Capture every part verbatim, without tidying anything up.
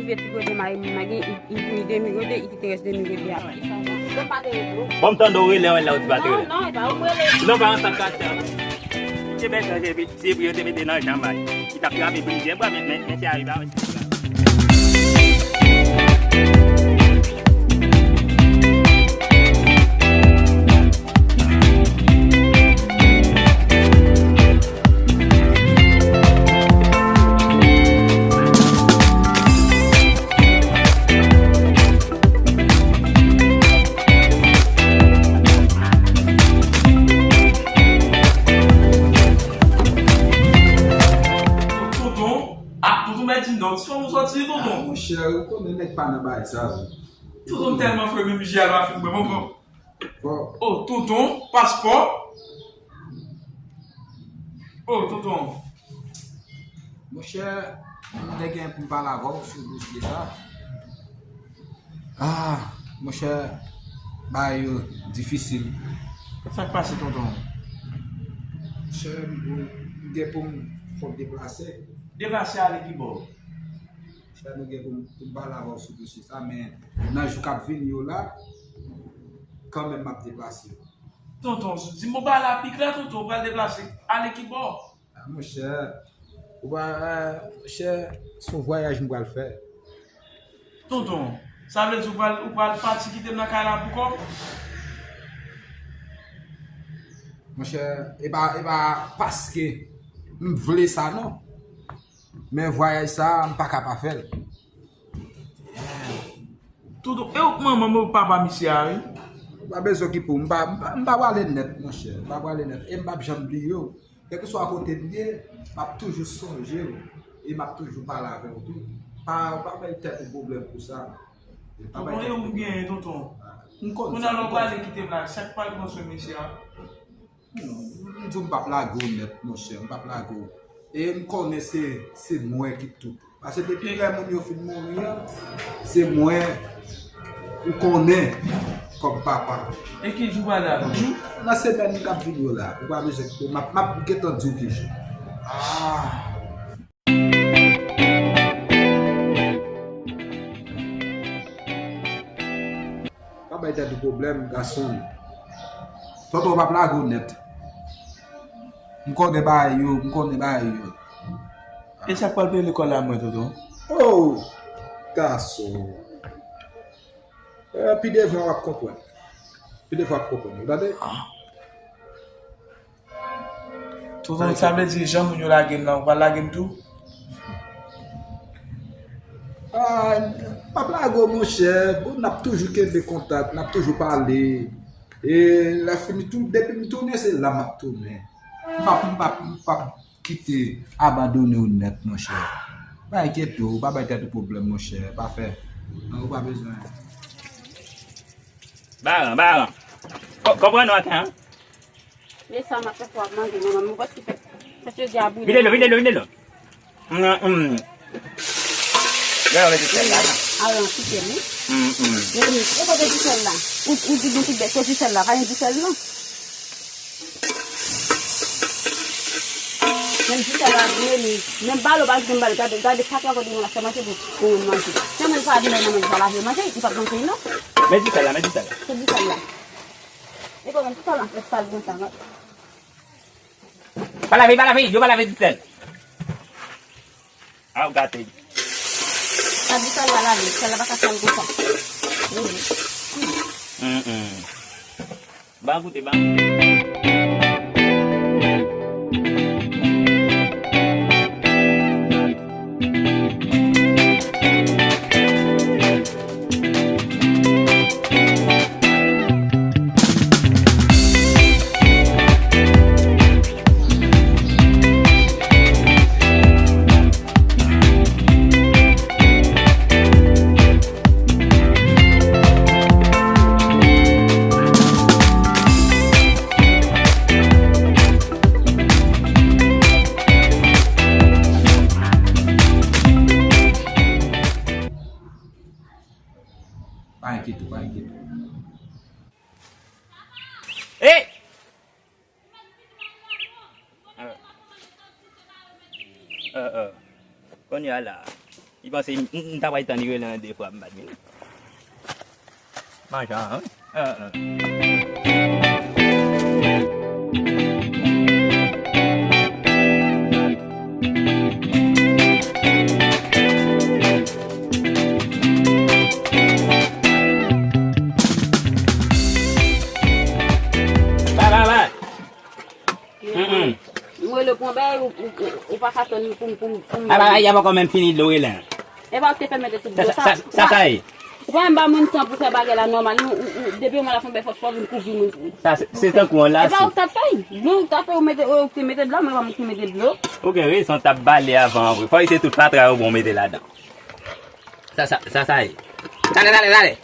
Vye ti kote mari m nan gen, li, li pou li demi kote, li kite rès demi kote a. Bon, m tande w rele, wè la, ou di pa te rele. Non, non, e pa ou m rele. Non, pa ansanm karaktè. Misye bèl chanje, se pri yo te mete nan janm a li. Li t ap trape plizyè bwa, men, men, men se a li pa wè. Tonton, ah, tonton mèt di non, ti fanm ou sòti, tonton. Ah, monchè, ou konnen nèg pa nan bagay sa, wi. Tonton m tèlman fre, menm je a l pa fin bwè, bon, bon. Bon. Oh, tonton, paspò. Oh, tonton. Monchè, m te gen pou m pale avè w sou dosye sa. Ah, monchè, bagay yo difisil. Sa k pase, tonton? Monchè, m, m gen pou m fòk deplase. Deplase ale ki bò? Monchè, nou gen pou m, pou m pale avè w sou dosye sa, men nan jou k ap vini yo la, kanmenm m ap deplase. Tonton, di m ou pale a pik la, tonton, ou pral deplase. Ale ki bò? Ah, monchè, ou pa, monchè, se yon vwayaj m pral fè. Tonton, sa vle di ou pral, ou pral pati kite m nan kay la pou kò w? Monchè, e pa, e pa paske m vle sa, non. Men vwayaj sa a, m pa ka pa fè l. Tonton, e ou k manman m, ou k papa misye a, wi. Ou pa bezwen okipe w. M pa, m pa, m pa prale nèt, monchè. M pa prale nèt. E m p ap janm bliye w. Kèlkeswa kote m ye, m ap toujou sonje w. E m ap toujou pale avè w tou. Pa, pa bay tèt ou pwoblèm pou sa. Tonton, e ou m genyen, tonton? M konn sa, m konn sa. Kounye a lè w prale kite m la, sa k pral pran swen mesye a? Non, m di w m p ap lage w nèt, monchè, m p ap lage w. E m konnen se, se mwen ki tout. Paske depi lè moun yo fin mouri an, se mwen ou konnen kòm papa. E ki jou w prale a, tonton? Jou, nan semèn k ap vini yo la, ou pa bezwen kite m, m ap, m ap gentan di w ki jou. Ah. Pa bay tèt ou pwoblèm, gason. Tonton p ap lage w nèt. M konnen bagay yo, m konnen bagay yo. E sa k pral peye lekòl la mwen, tonton? Oh, gason. Eh, pi devan w ap konprann. Pi devan w ap konprann. Ou tande? Ah. Tonton, sa vle di jan moun yo lage m nan, ou pral lage m tou? Ah, m p ap lage w, monchè. Bon, n ap toujou kenbe kontak, n ap toujou pale. E lè fini tou, depi m tounen, se la m ap tounen. M p ap, m p ap, m p ap kite abandone w nèt, monchè. Pa enkyete w, pa bay tèt ou pwoblèm, monchè. Pa fè. Non, ou pa bezwen. Baran, Baran. Ko-, konprann nou aten, an? Men sa m ap fè pou w ap manje, manman m, ou wè ki fè, fè chedya boule. Vide dlo, vide dlo, vide dlo. Mm, mm. Gade, mete sèl la, non? Aran, kite m, wi. Mm, mm. Men, men, e kote disèl la? Ou, ou di gen ti bèt, kote disèl la? Pa gen disèl, non. Menm disèl la, men, men, men balo, pa gen bal, gade, gade, sa ki ankò di mwen la, fè manje pou, pou mwen manje. Se mwen pa vin nan manje, pa lave manje, li p ap manje, non. Men disèl la, men disèl la. Se disèl la. E kòman tout sa la fè sal konsa, non? Pa lave, pa lave, yo pa lave disèl. A, ou gate. Sa di sal la lave, sal la pa ka sal konsa. Mm, mm. Ban goute, ban goute. Pa enkyete w, pa enkyete w. Hey! Euh, euh, euh. Kounye a la, Li panse m, m, m ta pral tann li rele an de fwa, m pa t vini. Manje an, wi. Ah, ah. Bay, bay, bay. Mm, mm. M rele pou yon bagay, ou, ou, ou, ou pa ka tann pou m, pou m, pou m. Bay, bay, bay, y ap ankò menm fini dlo rele an. E pa ou te fè mete tout dlo sa. Sa, sa, sa, sa ye. Ou pa menm ba moun tan pou fè bagay la nòmal. Ou, ou, ou, depi yon moun la fè yon bagay, fò, fò vin kouvri moun. Sa, se, se tankou an la. E pa ou k t ap fè. Dlo ou k t ap fè, ou mete, ou te mete dlo, men pa mwen ki mete dlo. Ou gen rezon, t ap bale avan an vre. Fò se tout fatra yo bon mete ladan. Sa, sa, sa, sa ye. Tande, tande, tande.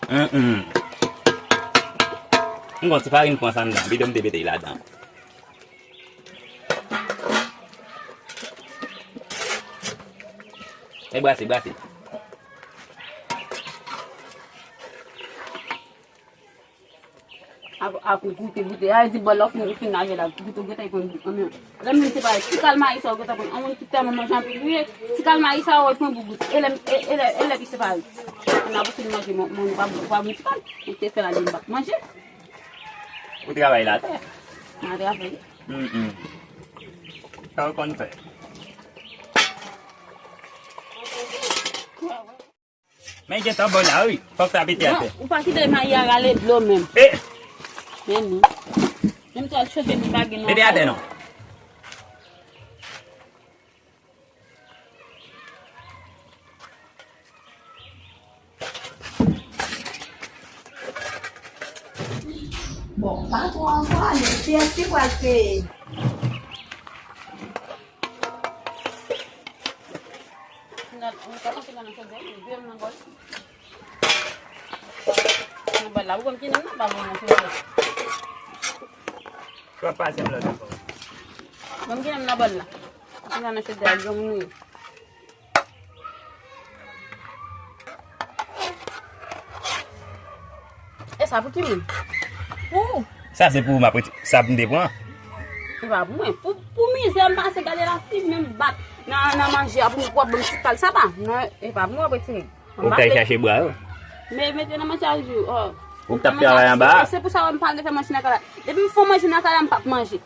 Mm, mm. M gon ti farin pran sa anndan, bidon m te mete ladan. E brase, brase. Ap, ap goute, goute. A di bòl la, ou fin, ou fin lave la. Goute, goute, pran goute. Lè m se pa ti kal mayi sa, ou goute, pran. An moun ki tèlman manje anpil, wi. Ti kal mayi sa, ou pran pou goute. E lè, e, e lè, e lè ki se pa. N ap fin manje, mwen, mwen, pa, pa bon ti kal. Ou te fè la, li m p ap manje. Ou travay la, tè? Mwen travay. Mm, mm. Sa ou konn fè? Men gentan bò la, wi. Fòk sa pete atè. Non, ou pa kite mayi a rale dlo menm. Eh! Men nou. Menm twal chofe nou pa gen non. Mete atè non. Bon, patwon an pwale, kiyès ki pral peye? Nan, nou pa konte nan chodyè, nou vye nan bòl. Nan bòl la, ou konn ki nan nan pa bon nan chodyè. Twa pase m lòt ankò. Bon, ki nan nan bòl la. Ki nan nan chodyè, yon moun. E sa pou ki moun? Pou ou. Sa se pou ou, m ap reti-, sa pou m te pran. Se pa pou mwen. Pou, pou mizè m pase, gade lafi menm bat nan, nan manje a pou m, pou w ap ban m ti kal sa pa. Non, e pa pou mwen w ap retire. Ou k al chache bwa yo. Men mete nan manje a jou. Ou k t ap travay anba a. Se pou sa w wè m pa vle fè manje nan kay la. Depi m fè manje nan kay la, m p ap manje.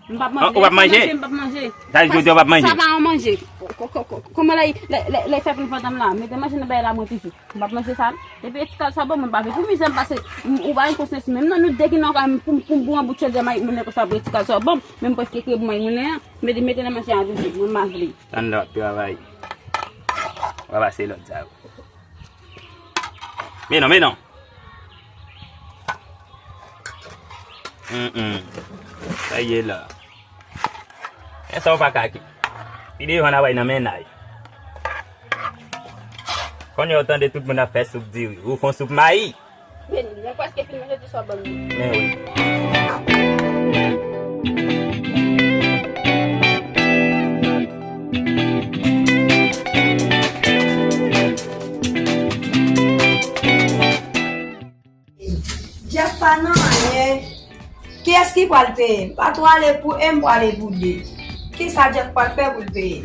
M p ap manje. Ou p ap manje? M p ap manje. Sa di jodi a w p ap manje? Sa pa yon manje. Ko-, ko-, ko-, ko-, kòman lè, lè, lè, lè fè pil fantom la? Mete manje nan bagay la mwen toujou. M p ap manje sa. Depi etikal sa bon, mwen pa vle. Pou mizè m pase, m, ou pa gen konsyans menm non, nou de ki nan kay, pou, pou, pou yon bout chòdyè mayi moulen konsa pou etikal sa bon, men m prèske kriye pou mayi moulen an. Mete, mete nan manje a toujou, mwen pa vle. Tann lè w ap travay. W ap pase lòt sa yo. Men non, men non. Mm, mm. Sa ye la. E sa w pa ka ki. Pi devan n a bay nan mennaj. Kounye a w tande tout moun ap fè soup diri. Ou fè yon soup mayi. Men, mwen prèske fin manje tou sa w ban m. Men wi. Jeff pa nan anyen. Kiyès ki pral peye? M pa twò ale pou e, m pwale pou de. Kisa Jeff pral fè pou l peye?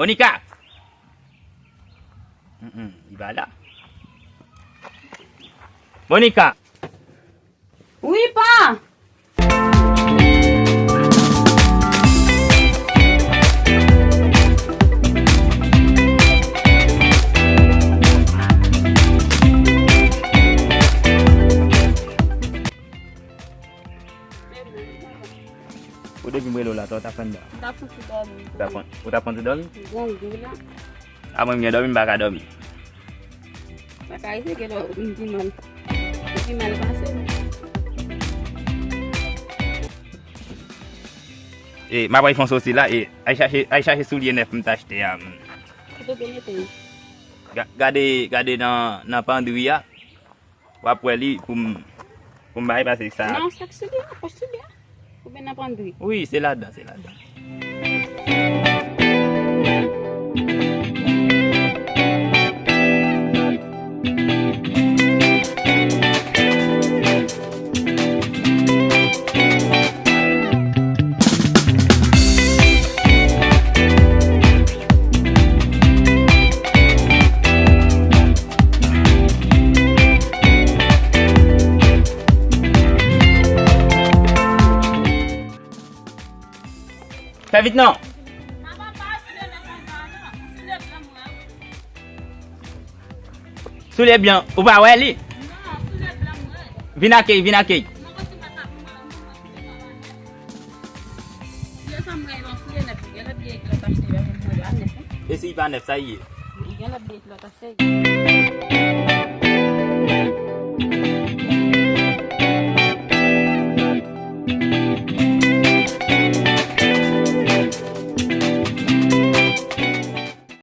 Monica! Mm, mm, li pa la. Monica! Wi, pa! Ou depi m rele w la, sa w t ap fè anndan? M t ap fouti dòmi. Ou t ap fon-, ou t ap fouti dòmi? Bon, gou la. A mwen, m gen dòmi, m pa ka dòmi. Sa ka rive gen lè w vin pi mal. Ou pi mal pase m. E, m ap al fè yon soti la, e, al chache, al chache soulye nèf m t achte a. Kote w te mete l? Ga-, gade, gade nan, nan pandri a. W ap wè li pou m, pou m bay pase sa. Non, sak soulye a, pòch soulye a. Oubyen nan pandri? Wi, se ladan, se ladan. Fè vit non. Soulye blan, ou pa wè li? Vin akèy, vin akèy. E si li pa nèf, sa li ye?